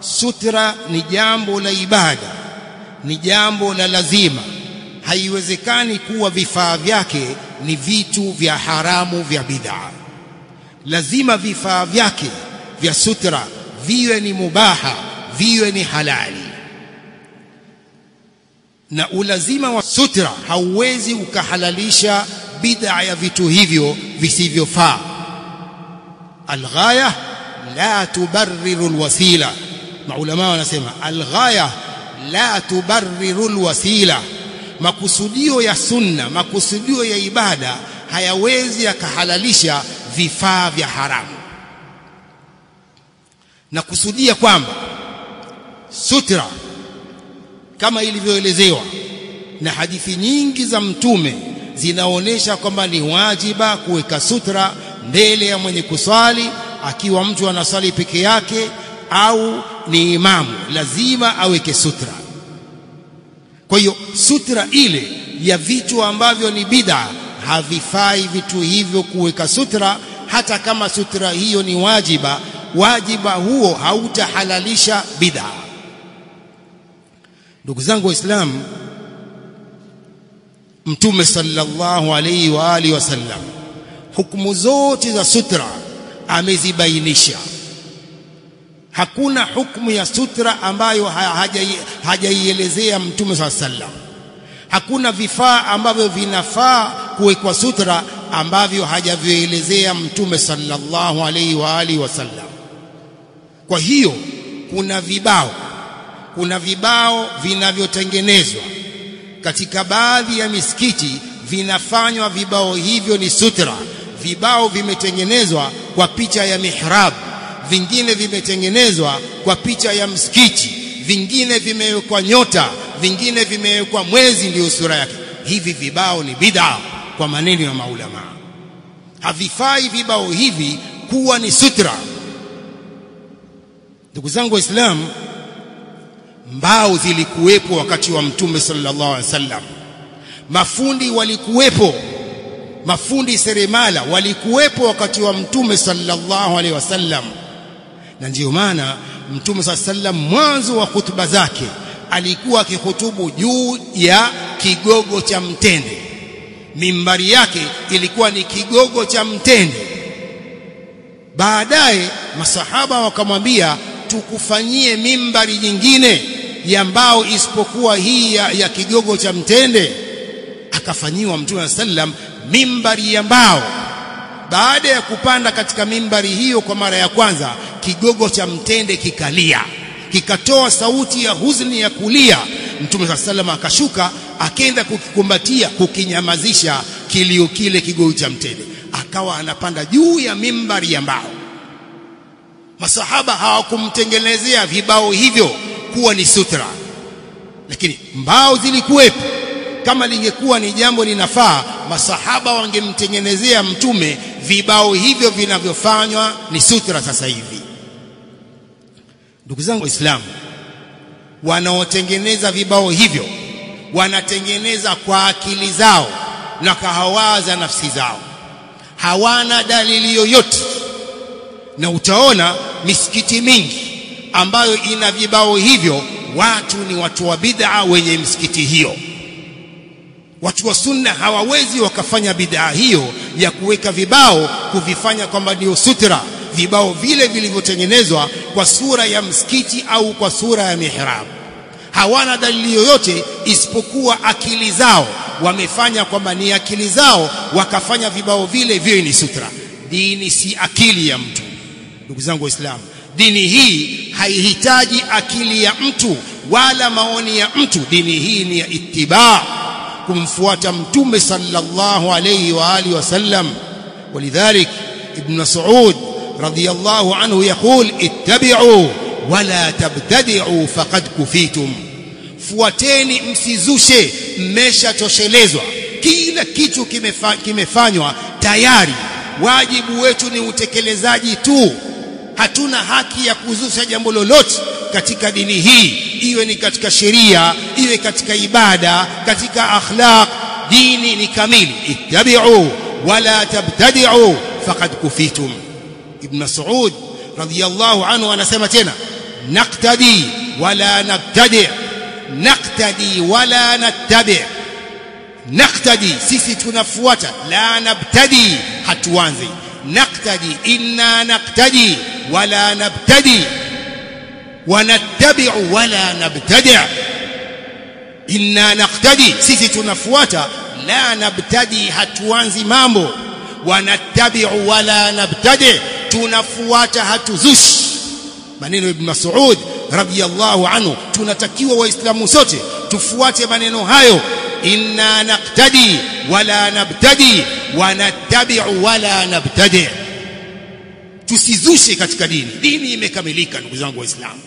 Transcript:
Sutra ni jambo la ibada, ni jambo la lazima. Haiwezekani kuwa vifaa vyake ni vitu vya haramu vya bid'a. Lazima vifaa vyake vya sutra viwe ni mubaha, viwe ni halali. Na ulazima wa sutra hauwezi ukahalalisha bid'a ya vitu hivyo visivyofaa. Alghaya la tubarriru alwasila. Maulama wanasema alghaya la tubarriru alwasila, makusudio ya sunna, makusudio ya ibada hayawezi yakahalalisha vifaa vya haramu. Na kusudia kwamba sutra kama ilivyoelezewa na hadithi nyingi za Mtume zinaonesha kwamba ni wajiba kuweka sutra mbele ya mwenye kuswali, akiwa mtu anaswali peke yake au ni imamu, lazima aweke sutra. Kwa hiyo sutra ile ya vitu ambavyo ni bid'a, havifai vitu hivyo kuweka sutra, hata kama sutra hiyo ni wajiba. Wajiba huo hautahalalisha bid'a. Ndugu zangu Waislamu, Mtume sallallahu alayhi wa alihi wasallam hukumu zote za sutra amezibainisha. Hakuna hukumu ya sutra ambayo hajaielezea Mtume sallallahu alayhi wasallam. Hakuna vifaa ambavyo vinafaa kuwekwa sutra ambavyo hajavielezea Mtume sallallahu alayhi wa alihi wasallam. Kwa hiyo kuna vibao vinavyotengenezwa katika baadhi ya misikiti, vinafanywa vibao hivyo ni sutra. Vibao vimetengenezwa kwa picha ya mihrab, vingine vimetengenezwa kwa picha ya msikiti, vingine vimewekwa nyota, vingine vimewekwa mwezi ndio sura yake. Hivi vibao ni bid'a kwa maneno ya maulama. Havifai vibao hivi kuwa ni sutra. Ndugu zangu Waislamu, mbao zilikuwepo wakati wa Mtume sallallahu alaihi wasallam, mafundi walikuwepo, mafundi seremala walikuwepo wakati wa Mtume sallallahu alaihi wasallam. Na ndiyo maana Mtume sallallahu alaihi wasallam mwanzo wa hutuba zake alikuwa akihutubu juu ya kigogo cha mtende. Mimbari yake ilikuwa ni kigogo cha mtende. Baadaye masahaba wakamwambia, tukufanyie mimbari nyingine ya mbao isipokuwa hii ya kigogo cha mtende. Akafanyiwa Mtume sallam mimbari ya mbao. Baada ya kupanda katika mimbari hiyo kwa mara ya kwanza, kigogo cha mtende kikalia, kikatoa sauti ya huzuni ya kulia. Mtume sallam akashuka, akaenda kukikumbatia, kukinyamazisha kilio kile kigogo cha mtende. Akawa anapanda juu ya mimbari ya mbao. Masahaba hawakumtengenezea vibao hivyo kuwa ni sutra, lakini mbao zilikuwepo. Kama lingekuwa ni jambo linafaa, masahaba wangemtengenezea Mtume vibao hivyo vinavyofanywa ni sutra sasa hivi. Ndugu zangu Waislamu, wanaotengeneza vibao hivyo wanatengeneza kwa akili zao na kahawaza nafsi zao, hawana dalili yoyote. Na utaona misikiti mingi ambayo ina vibao hivyo, watu ni watu wa bid'a wenye misikiti hiyo. Watu wa sunna hawawezi wakafanya bid'a hiyo ya kuweka vibao, kuvifanya kwamba ndio sutra, vibao vile vilivyotengenezwa kwa sura ya msikiti au kwa sura ya mihrab. Hawana dalili yoyote isipokuwa akili zao, wamefanya kwamba ni akili zao, wakafanya vibao vile viwe ni sutra. Dini si akili ya mtu. Ndugu zangu Waislamu, dini hii haihitaji akili ya mtu wala maoni ya mtu. Dini hii ni ya itibaa, kumfuata Mtume sallallahu alayhi wa alihi wasallam. Walidhalik Ibn Mas'ud radiyallahu anhu yaqul, ittabi'u wala tabtadi'u faqad kufitum, fuateni msizushe, mmeshatoshelezwa. Kila kitu kimefanywa tayari, wajibu wetu ni utekelezaji tu. Hatuna haki ya kuzusha jambo lolote katika dini hii, iwe ni katika sheria, iwe katika ibada, katika akhlaq. Dini ni kamili. Ittabi'u wala tabtadi'u faqad kufitum. Ibn Mas'ud radiyallahu anhu anasema tena, Naqtadi wala nabtadi, naqtadi wala nattabi. Naqtadi, sisi tunafuata, la nabtadi, hatuanzi. Naqtadi, inna naqtadi wala nabtadi, wanattabi'u wala nabtadi. Inna naqtadi, sisi tunafuata, la nabtadi, hatuanzi mambo. Wanattabi'u wala nabtadi, tunafuata hatuzushi. Maneno Ibn Mas'ud radhiyallahu anhu, tunatakiwa Waislamu sote tufuate maneno hayo. Inna naqtadi wala nabtadi, wanattabi'u wala nabtadi. Tusizushe katika dini. Dini imekamilika, ndugu zangu Waislamu.